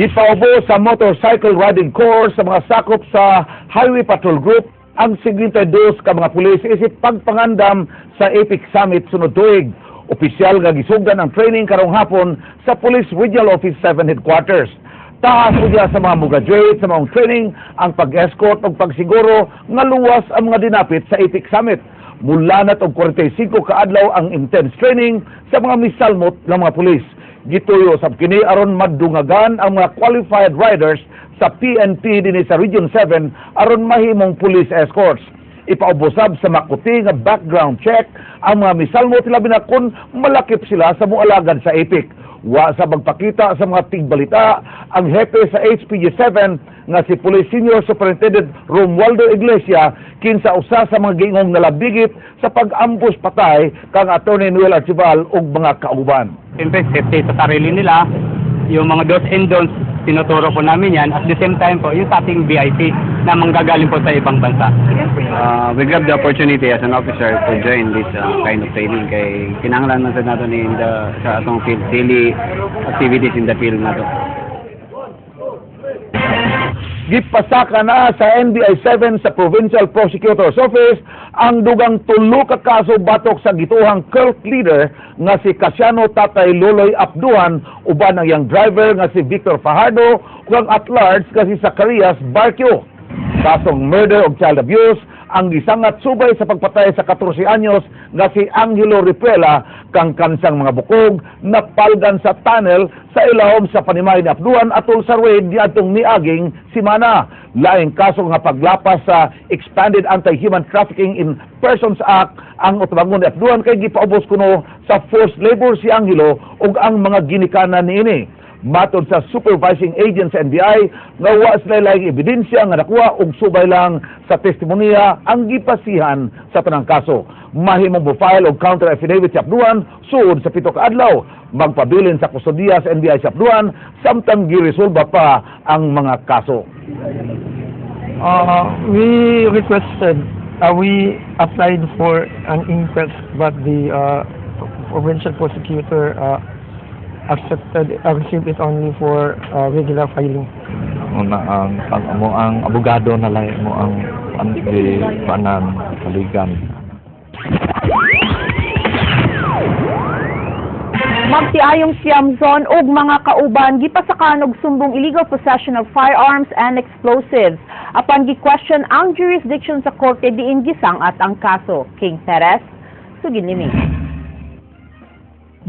Gipaubo sa motorcycle riding course sa mga sakop sa Highway Patrol Group ang 52 ka mga pulis isip pagpangandam sa APIC Summit sunod tuig. Opisyal nga gisugdan ang training karong hapon sa Police Regional Office 7 Headquarters. Taas unya sa mga mo-graduate sa mga training ang pag-escort ug pagsiguro nga luwas ang mga dinapit sa APIC Summit. Mulanat og 45 ka adlaw ang intense training sa mga misalmot ng mga pulis. Gituyo sab kini aron madungagan ang mga qualified riders sa PNP dinhi sa Region 7 aron mahimong police escorts. Ipaubos sab sa makuti nga background check ang mga misalmot, labi na kung malakip sila sa mualagad sa APIC. Wa sa magpakita sa mga tigbalita ang hepe sa HPG 7 nga si Police Senior Superintendent Romualdo Iglesia, kinsa usa sa mga giingong nalabigit sa pag-ambush patay kang Attorney Noel Archival ug mga kauban. Siyempre, safety sa sarili nila, yung mga do's and don'ts, tinuturo po namin yan. At the same time po, yung sa ating VIP na manggagaling po sa ibang bansa. We grab the opportunity as an officer to join this kind of training kay kinahanglan man sad nato ni in the sa atong field, daily activities in the field nato. Gipasaka na sa NBI 7 sa Provincial Prosecutor's Office ang dugang tulo ka kaso batok sa gituohang cult leader nga si Casiano Tatay Loloy Abduhan uban ang iyang driver nga si Victor Fajardo ug ang at large nga si Zacarias Barquio. Kasong murder ug child abuse ang gisangat subay sa pagpatay sa 14 anyos nga si Angelo Ripuela kang kansang mga bukog napalgan sa tunnel sa ilawom sa panimay ni Abduhan atol sa raid niadtong niaging simana. Laing kaso nga paglapas sa Expanded Anti-Human Trafficking in Persons Act ang utubangon ni Abduhan kay gipaubos kuno sa forced labor si Angelo ug ang mga ginikanan niini. Matod sa supervising agent sa NBI nga wa sila laing ebidensya nga nakuha ug subay lang sa testimonya ang gipasihan sa tanang kaso. Mahimong mo-file og counter affidavit si Abduhan suod sa 7 ka adlaw. Magpabilin sa kustodiya sa NBI si Abduhan samtang giresolba pa ang mga kaso. We requested, we applied for an inquest, but the provincial prosecutor accepted, received it only for regular filing. Una ang mo ang abogado na lang mo ang di panan saligan. Magtiayong Tiamzon og mga kauban gipasakan og sumbong illegal possession of firearms and explosives. Apan gi-question ang jurisdiction sa korte diin gisangat ang kaso. King Perez, sugid nimi.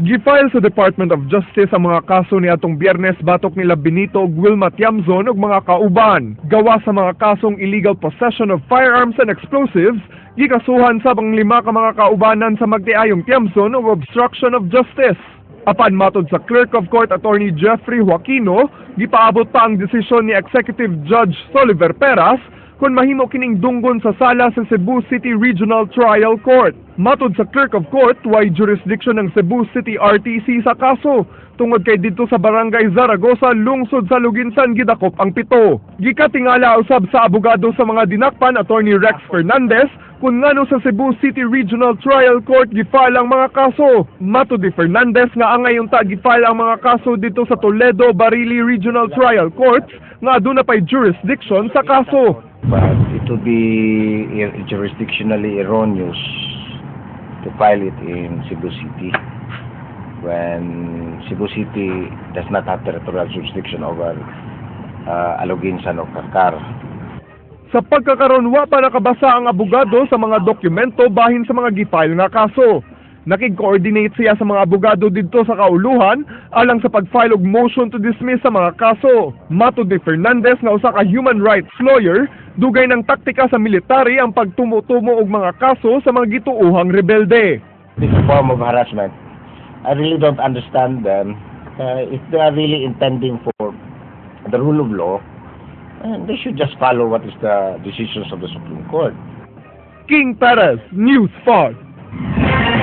Gifile sa Department of Justice ang mga kaso ni atong Biyernes batok nila Benito ug Wilma Tiamzon ug mga kauban. Gawa sa mga kasong illegal possession of firearms and explosives, gikasuhan sab ang lima ka mga kaubanan sa magtiayong Tiamzon og obstruction of justice. Apan matod sa Clerk of Court Attorney Jeffrey Joaquino, gipaabot pa ang desisyon ni Executive Judge Soliver Peras kung mahimo kining dunggon sa sala sa Cebu City Regional Trial Court. Matod sa Clerk of Court, way jurisdiction ng Cebu City RTC sa kaso tungod kay didto sa Barangay Zaragoza, lungsod sa Aloguinsan, gidakop ang pito. Gikatingala usab sa abogado sa mga dinakpan, Attorney Rex Fernandez, kung ngano sa Cebu City Regional Trial Court gifile ang mga kaso. Matod ni Fernandez nga angay unta gifile ang mga kaso didto sa Toledo Barili Regional Trial Courts nga aduna pay jurisdiction sa kaso. But it would be jurisdictionally erroneous to file it in Cebu City when Cebu City does not have territorial jurisdiction over Aloguinsan or Carcar. Sa pagkakaron, wa pa nakabasa ang abogado sa mga dokumento bahin sa mga gifile nga kaso. Nakig-coordinate siya sa mga abogado didto sa kauluhan alang sa pag-file og motion to dismiss sa mga kaso. Matod ni Fernandez nga usa ka human rights lawyer, dugay ng taktika sa military ang pagtumo-tumo og mga kaso sa mga gituohang rebelde. This form of harassment, I really don't understand them. If they are really intending for the rule of law, they should just follow what is the decisions of the Supreme Court. King Perez, News 5.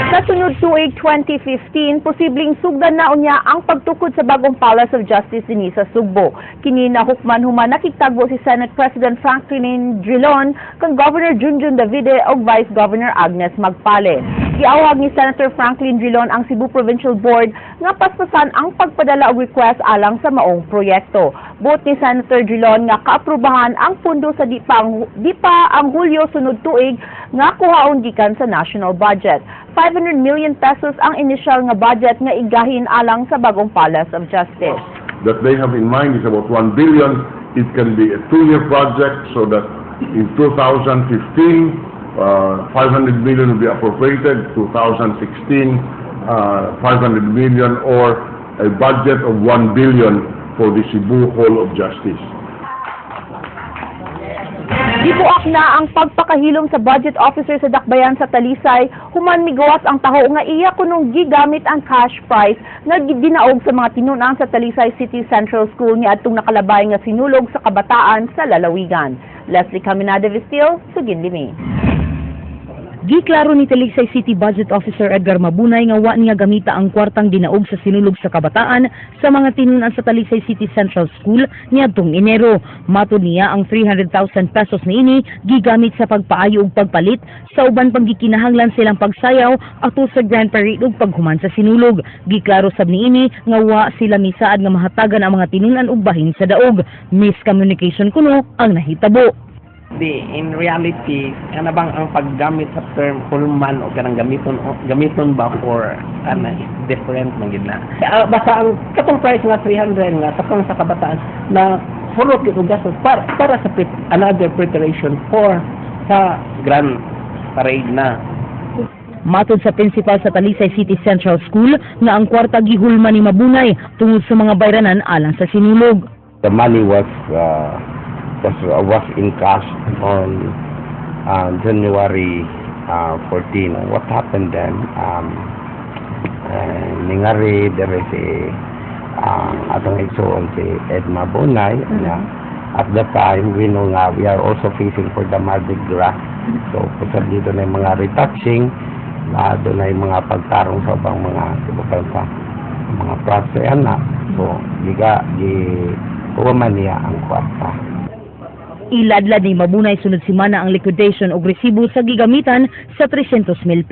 Sa sunod tuig 2015, posibleng sugdan na unya ang pagtukod sa bagong Palace of Justice dinhi sa Sugbo. Kini nahukman human nakigtagbo si Senate President Franklin Drilon kang Governor Junjun Davide ug Vice Governor Agnes Magpale. Giawhag ni Senator Franklin Drilon ang Cebu Provincial Board nga paspasan ang pagpadala og request alang sa maong proyekto. Buot ni Senator Drilon nga kaaprubahan ang pundo sa di pa ang Hulyo sunod tuig nga kuhaon gikan sa national budget. ₱500 million ang initial nga budget nga igahin alang sa bagong Palace of Justice. That they have in mind is about 1 billion. It can be a 2-year project so that in 2015, 500 million will be appropriated, 2016, 500 million or a budget of 1 billion for the Cebu Hall of Justice. Gibuak na ang pagpakahilom sa budget officer sa Dakbayan sa Talisay human migawas ang taho nga iya kunong gigamit ang cash prize nga gidinaog sa mga tinunan sa Talisay City Central School niadtong nakalabay nga Sinulog sa Kabataan sa lalawigan. Leslie Caminada Vestil, Sugin Limi. Giklaro ni Talisay City Budget Officer Edgar Mabunay nga wa niya gamita ang kwartang dinaog sa Sinulog sa Kabataan sa mga tinunan sa Talisay City Central School niadtong Enero. Matod niya, ang ₱300,000 niini gigamit sa pagpaayo ug pagpalit sa uban pang gikinahanglan silang pagsayaw ato sa Grand Parade ug paghuman sa Sinulog. Giklaro sab niini nga wa sila misaad nga mahatagan ang mga tinunan og bahin sa daog. Miscommunication kuno ang nahitabo. Di in reality, kana bang ang paggamit sa term hulman o kanang gamiton ba for ana is different man gid na. Basta ang katong price nga 300 nga katong sa kabataan na hurot gyud og gastos para sa another preparation for sa Grand Parade na. Matod sa principal sa Talisay City Central School nga ang kwarta gihulman ni Mabunay tungod sa mga bayranan alang sa Sinulog. The money was in cash on January 14. What happened then? Ningari there is a atong igsoon si Ed Mabunay na at the time we know nga we are also facing for the Mardi Gras. So pasad dito na yung mga retouching, na doon na yung mga pagtarong sa ubang mga ibang sa mga process na. So giga gi man niya ang kwarta. Iladlad ni Mabunay sunod semana ang liquidation og resibo sa gigamitan sa ₱300,000.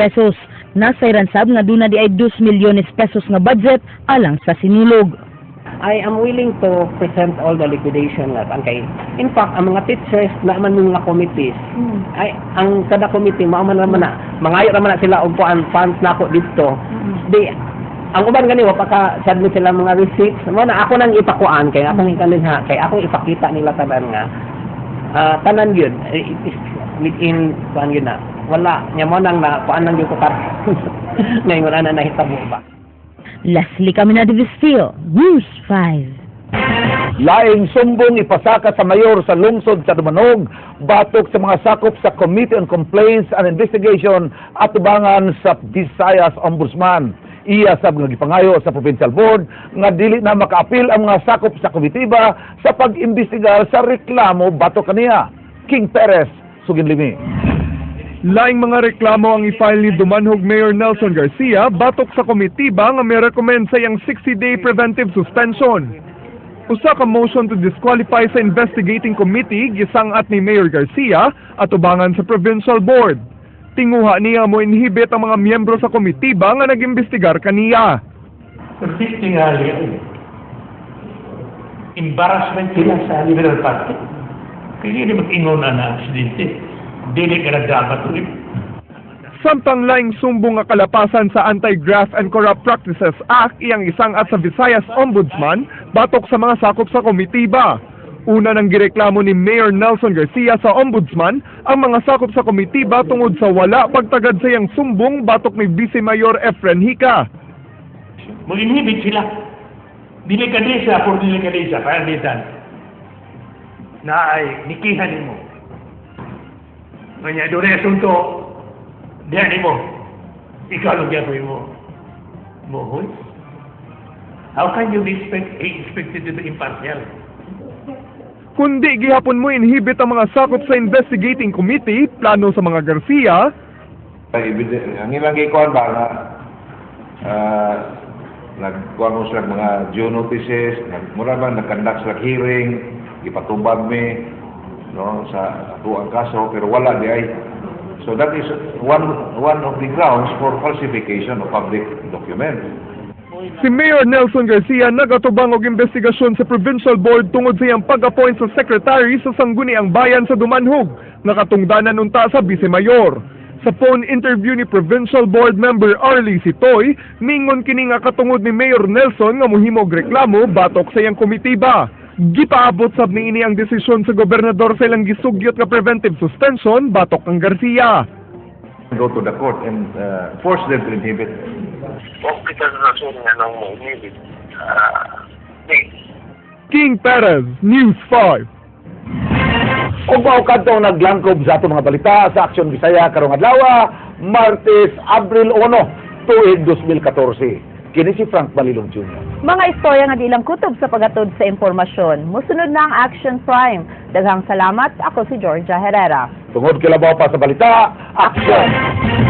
Nasayran sab nga duna di ay 2 milyones pesos nga budget alang sa Sinulog. I am willing to present all the liquidation nga ang kay in fact, ang mga teachers na man mga committees ay ang kada committee mao man naman na mangayo raman na sila og kuan funds nako didto. Di ang uban gani wa pa ka submit sila mga receipts mo na ako nang ipakuan kay akong ikanin ha kay akong ipakita nila tanan nga tanan gyud, eh, it is within kuan gyud na wala nya mo nang na kuan lang gyud ko karon ngayon ana nahitabo ba. Leslie Caminada Vestil, News 5. Laing sumbong ipasaka sa mayor sa lungsod sa Dumanog batok sa mga sakop sa Committee on Complaints and Investigation atubangan sa Visayas Ombudsman. Iya sab nga gipangayo sa Provincial Board nga dili na makaapil ang mga sakop sa komitiba sa pag-imbestigar sa reklamo batok kaniya. King Perez, Sugin Limi. Laing mga reklamo ang i-file ni Dumanhog Mayor Nelson Garcia batok sa komitiba nga may recommend sa iyang 60-day preventive suspension. Usa ka motion to disqualify sa investigating committee gisangat ni Mayor Garcia atubangan sa provincial board. Tinguha niya mo inhibit ang mga miyembro sa komitiba nga nag-imbestigar kaniya. Tingali. Embarrassment sila sa Liberal Party. Kaya hindi mag-ingon na na presidente. Dili ka nagdapat ulit. Samtang laing sumbong nga kalapasan sa Anti-Graft and Corrupt Practices Act iyang isang at sa Visayas Ombudsman batok sa mga sakop sa komitiba. Una nang gireklamo ni Mayor Nelson Garcia sa Ombudsman ang mga sakop sa komitiba tungod sa wala pagtagad sa iyang sumbong batok ni Vice Mayor Efren Hica. Mag-inhibit sila. Dili ka disa, por dili ka disa, paanditan. Na ay nikihan nimo. Kanya doon ay asunto, diyan nimo. Ikaw lang gyapon mo. Mohoy. How can you be expected to be impartial? Kundi gihapon mo inhibit ang mga sakop sa investigating committee, plano sa mga Garcia, Ang ilang gikuan ba nga nagkuan mo sila mga due notices, mura ba nag-conduct sila hearing, gipatubag mi, no, sa atuang kaso, pero wala di ay. So that is one of the grounds for falsification of public document. Si Mayor Nelson Garcia nagatubang og investigasyon sa Provincial Board tungod sa iyang pag-appoint sa secretary sa Sangguniang Bayan sa Dumanhog, nga katungdanan unta sa Vice Mayor. Sa phone interview ni Provincial Board Member Arlie Sitoy, ningon kini nga katungod ni Mayor Nelson nga mohimo og reklamo batok sa iyang komitiba. Gipaabot sab niini ang desisyon sa gobernador sa ilang gisugyot nga preventive suspension batok kang Garcia. Go to the court and force them to inhibit. Hospital na nga nang mo-inhibit. King Perez, News 5. Ug mao kadto ang naglangkob sa atong mga balita sa Aksyon Bisaya karong adlaw, Martes, Abril 1, tuig 2014. Kini si Frank Balilong Jr. Mga istorya nga di lang kutob sa pagatod sa impormasyon. Musunod na ang Action Prime. Daghang salamat. Ako si Georgia Herrera. Tungod kilabaw pa sa balita, aksyon!